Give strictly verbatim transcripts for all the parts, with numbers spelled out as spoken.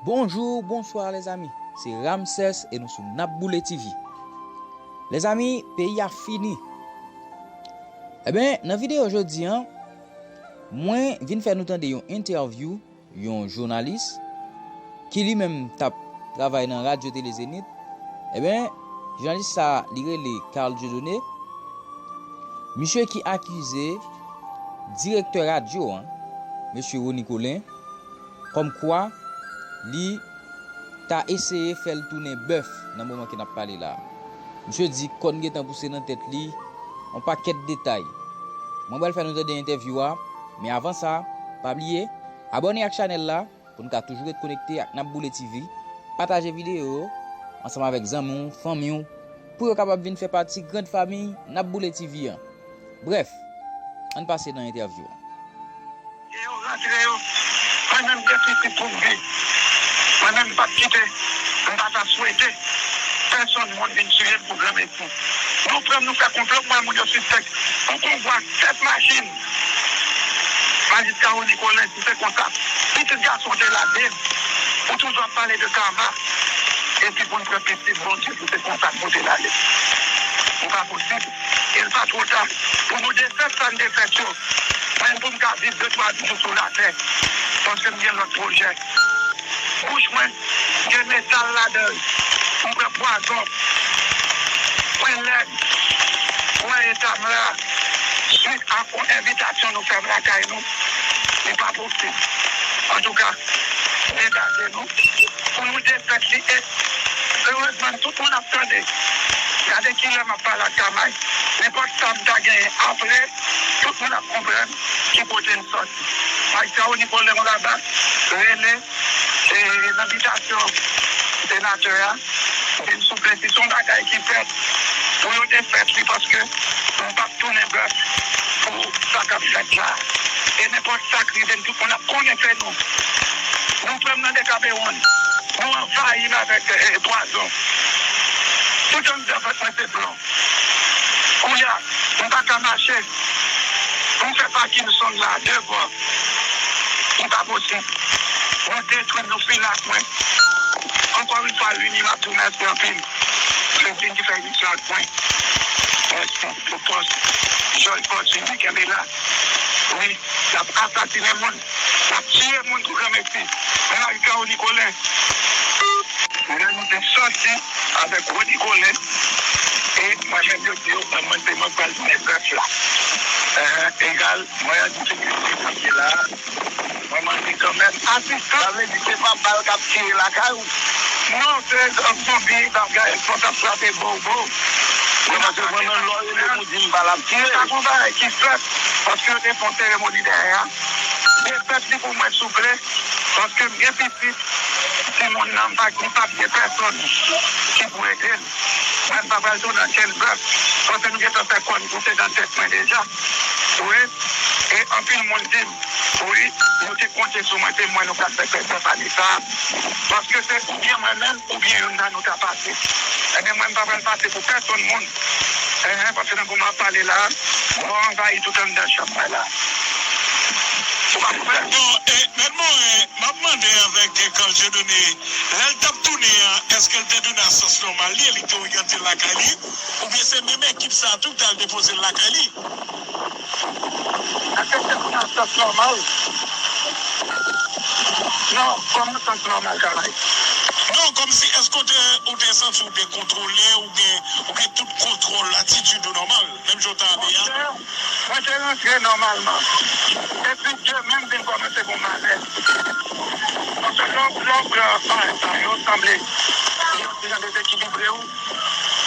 Bonjou, bonswa lèzanmi. Se Ramsès e nou sou N ap Boule T V. Lèzanmi, peyi a fini. Ebyen, nan videyo jodi a, mwen vin fè nou tande yon entèvyou yon jounalis ki li menm t ap travay nan Radyo Tele Zenith. Ebyen, jounalis sa a, li rele Carl Dieudonné. Misye ki akize direktè radyo a, mesye Rony Colin, kòmkwa li ta eseye fè l tounen bèf nan moman ke n ap pale la a. Misye di kòn gentan pouse nan tèt li, yon pakèt detay. Mwen pral fè nou tande entèvyou a, men avan sa, pa bliye, abòne ak chanèl la pou n ka toujou ret konekte ak N ap Boule T V, pataje videyo yo ansanm avèk zanmi w, fanmi w, pou yo kapab vin fè pati grand famiy N ap Boule T V an. Brèf, ann pase nan entèvyou an. Yo rantre yo, mwen menm gen pitit pou m gen. Mwen menm m p ap kite, m pa ta swete pèsonn moun vin tiye m pou granmesi. Nou pran m, nou fè konplo, m wè moun yo sispèk. Yon konvwa sèt machin. Majistra Rony Colin, si se konsa, pitit gason w te lage m, ou toujou ap pale de kama. Epi pou n pran pitit Bondye, si se konsa n pote l ale. Li pa posib. E l pa twò ta pou nou defèt sa n defèt yo. Mwen, pou m ka viv de twa jou sou latè, paske m gen lòt pwojè. Bouch mwen gen metal ladan l. M pran pwazon. Mwen lèd. Mwen eta m la. Swit ak yon envitasyon nou fè m lakay nou. Li pa posib. Antouka, degaje nou. Pou nou defèt li e erezman tout moun ap tande. Gade kilè m ap pale ak Kamay. Nenpòt sa m ta genyen apre, tout moun ap konprann ki kote m sòti. Majistra Rony Colin Laba rele e, nan bitasyon senatè a, di m souple si se yon bagay ki fèt pou yo defèt li, paske m p ap tounen bèf pou sa k ap fèt la. E nenpòt sa k rive m, tout moun ap konnen fè nou. Nou pran m nan dekabewonn. Nou anvayi m avèk e, pwazon. Tout anndan vant mwen se plon. Kounye a, m pa ka mache. M fè Parkinson la, devan. Li pa posib. Nou detwi m, nou fini ak mwen. Ankò yon fwa, Lini, m ap di w mèsi anpil. Se Lini ki fè emisyon ak mwen. Mèsi pou pòs. Jòj Fòtini, kenbe la. Wi, y ap asasinen moun. Y ap tiye moun pou granmesi. Menm ak Rony Colin. Lè nou te sòti avèk Rony Colin, e mwen menm yo di yo, mwen, mwen se mwen k pral tounen bèf la. Egal, mwen an di se mwen ki la. Mwen mande kanmenm asistans. Sa vle di se pa bal k ap tire lakay ou? Non, se, e, zonbi k ap gaye, k ap frape bobo. Mwen, paske mwen menm, lè w rele m, ou di m bal ap tire. Sa gon bagay ki fèt, paske yo te fè yon seremoni dèyè a. Defèt li pou mwen, souple, paske m gen pitit. Timoun nan, m pa, m p ap gen pèsonn ki pou ede m. Mwen, m pa pral tounen ankenn bèf, paske m gentan fè kòn koute nan tèt mwen deja. Wi, e anpil moun di m, wi, yo te konte sou mwen, se mwen nou pral fè fè kanpay sa. Paske se oubyen mwen menm, oubyen youn nan nou ta pase. Ebyen, mwen, m pa pral pase pou pèsonn moun. Enhen, paske nan moman m ap pale la, mò anvayi tout anndan chanm mwen la. Ou pa konprann? Bon, e, Mèt Moren, m ap mande avèk, e, Carl Dieudonné, lè l t ap tounen an, èske l te tounen a sans nòmal li, e li te oryante lakay li, oubyen se menm ekip sa a tou ki t al depoze l lakay li? Èske l te tounen a sans nòmal? Non, kòman sans nòmal, Kamay? Non, kòmsi, èske w te, ou te santi w dekontwole, oubyen, oubyen tout kontwòl, atitid ou nòmal, menm jan w t ale a? Mwen te rantre nòmalman. Epi demen m vin kòmanse gon malèz. Paske lè w, lè w pran bagay sa yo, sanble li yon ti jan dezekilibre w.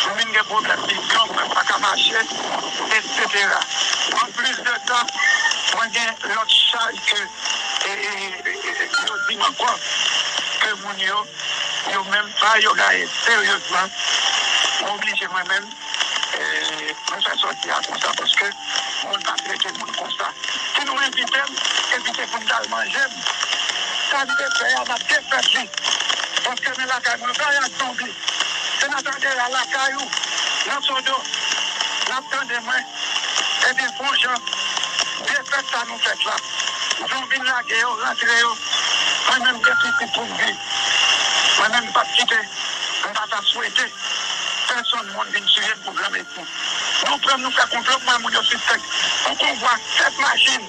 M vin gen pwoblèm vizyon, mwen pa ka mache, etsetera. Anplis de sa, mwen gen lòt chaj ke, e, e, e, e, yo di m ankò ke moun yo, yo menm pa yo gaye seryezman. Mwen oblije mwen menm, e, mwen fè sòti a konsa paske moun pa trete moun konsa. Si nou envite m, envite pou n t al manje m. Sa m te fè a, m ap defèt li. Paske men lakay mwen, pa yon zonbi. Se nan tande a lakay ou, nan Sodo, n ap tande mwen. Ebyen, fon jan, defèt sa nou fèt la. Zonbi n lage yo, rantre yo. Mwen menm gen pitit pou m gen. Mwen menm m p ap kite, m pa ta swete pèsonn moun vin tiye m pou granmesi. Nou pran nou fè konplo pou mwen moun yo sispèk. Yon konvwa sèt machin.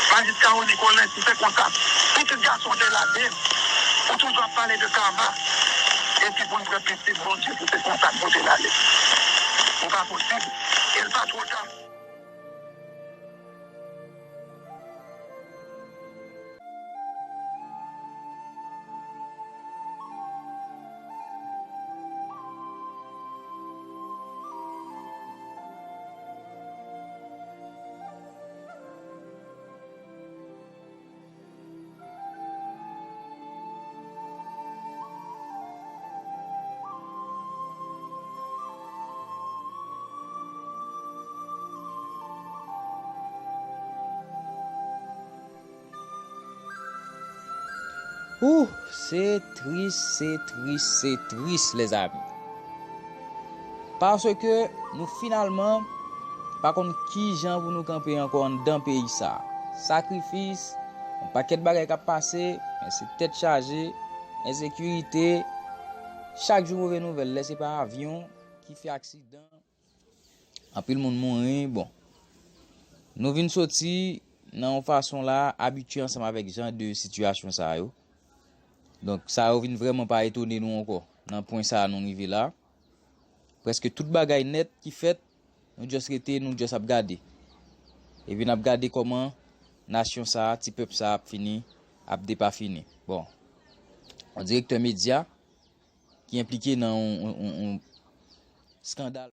Majistra Rony Colin, si se konsa, pitit gason w te lage, ou toujou ap pale de kama. Epi pou n pran pitit Bondye, pou se konsa k pote l ale. Ou pa posib. E l pa twò ta. Ouh, se tris, se tris, se tris, lèzanmi. Paske nou finalman pa konn kijan pou nou kanpe ankò anndan peyi sa. Sakrifis, yon pakèt bagay k ap pase, men se tèt chaje, ensekirite, chak jou move nouvèl, lè se pa avyon ki fè aksidan. Anpil moun mouri, bon. Nou vin soti nan yon fason la, abitye ansanm avèk jan de sitiyasyon sa yo. Donk, sa yo vin vrèman pa etone nou ankò. Nan pwen sa a nou rive la, prèske tout bagay nèt ki fèt, nou just rete, nou just ap gade. Epi n ap gade kòman nasyon sa a, ti pèp sa a ap fini, ap depafini. Bon, yon direktè medya ki enplike nan yon, yon, yon, yon skandal.